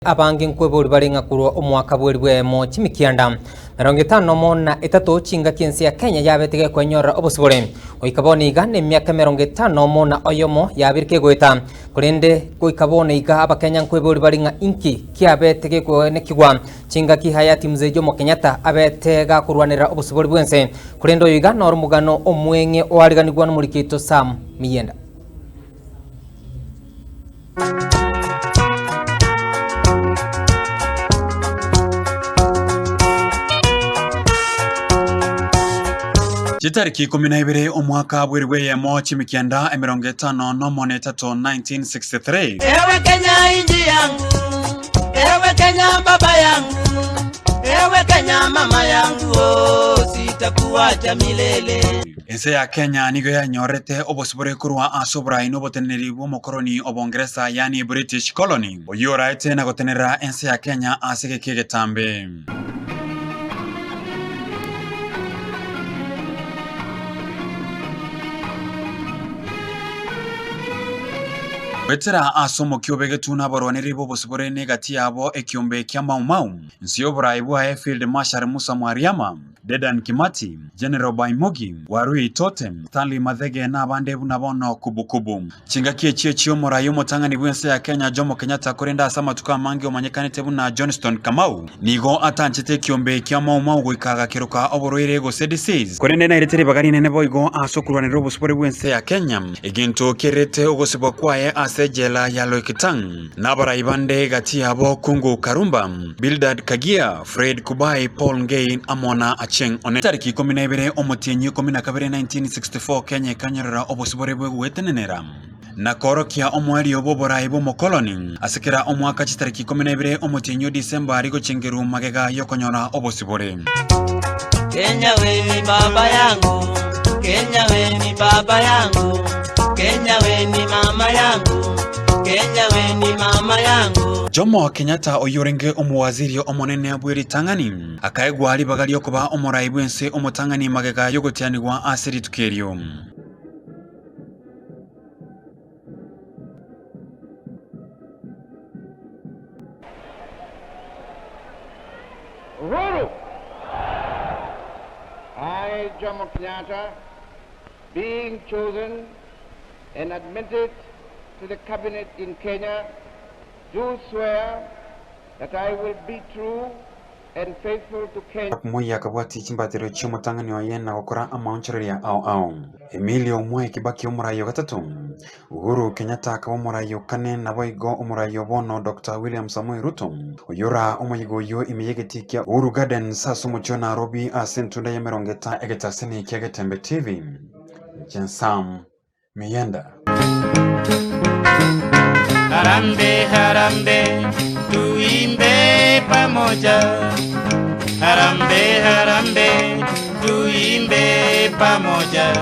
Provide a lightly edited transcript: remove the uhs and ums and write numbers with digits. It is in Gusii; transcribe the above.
Abange nkweboria bare ng'a korwa omwaka bw'elifu eyemo chimikianda 51 na etato chingaki ense ya Kenya yabete gekwenyorera obosibore. Goika bono iga nemiaka 51 yabire kegoeta. Korende goika bono iga abakenya nkweboria bare ng'a inki kiabete gekwenekigwa chingaki hayati Mzee Jomo Kenyatta abete gakorwanerera obosibore bwense. Korende oyo iga noro omogano omweng'e oariganigwa nomoriki oito Sam Miyenda. Chitariki ikomi na ibere omwaka bw'eribu eyemo chimikianda 53 1963. Ewe Kenya inji yangu, ewe Kenya baba yangu, ewe Kenya mama yangu, oh, sitakuacha milele. Ense ya Kenya nigo yanyorete obosibore korwa ase oborai na oboteneneri bw'omokoroni o Bongeresa yaani British Colony, oyio oraete na gotenerera ense ya Kenya ase egeka egetambe. Goetera ase omokia obegetwe nabarwaneri b'obosibore na egati yabo ekiombe kia Mau Mau, inse y'oborai bwaye Field Marshal Musa Mwariama, Dedan Kimathi, General Baimugi, Warui Totem, Stanley Mathege na abande buna bono kubu kubu. Chingaki echio chi'omorai omotang'ani bw'ense ya Kenya Jomo Kenyatta korende ase amatuko amange omanyekanete buna Johnston Kamau, nigo atanchete ekiombe kia Mau Mau goika agakeroka oborwaire gose disease. Korende nairete ribaga rinene boigo ase okorwanerera obosibore bw'ense ya Kenya, egento kerete ogosibwa kwaye ase ejela ya Loikitang. Nabarai bande gati yabo Kungu Karumba, Bildad Kagia, Fred Kubai, Paul Ngei amo na Achieng' Oneko. Tariki 12 omotienyi 12 1964 Kenya ekanyorera obosibore bw'egwetenenera na koorokia omoerio bw'oborai bw'omokoloni ase kera omwaka chitariki 12 omotienyi o Disemba rigochengerwa magega y'okonyora obosibore. Kenya we ni baba yangu, Kenya we ni baba yangu, Kenya we ni mama yangu, Kenya we ni mama yangu. Jomo Kenyatta oyio orenge omowaziri omonene bw'eritang'ani, akaegwa ribaga riokoba omorai bw'ense omotang'ani magega y'ogotianigwa ase rituko erio. Uhuru! I, Jomo Kenyatta, being chosen and admitted to the cabinet in Kenya, do swear that I will be true and faithful to Kenya. Moi akabwatia chimbatero chi'omotang'ani oye na gokora amaonchoreria ao ao. Emilio Mwai Kibaki omorai o gatato, Uhuru Kenyatta akaba omorai o kane naboigo omorai o bono Doctor William Samoei Ruto, oyio ora omoyiga oyio ime y'egetii kia Uhuru Gardens ase omochie o Nairobi ase entunda y'emerongo etano egetasini kia Getembe TV. Inche Sam Miyenda. Harambee, harambee, tuimbe pamoja. Harambee, harambee, tuimbe pamoja.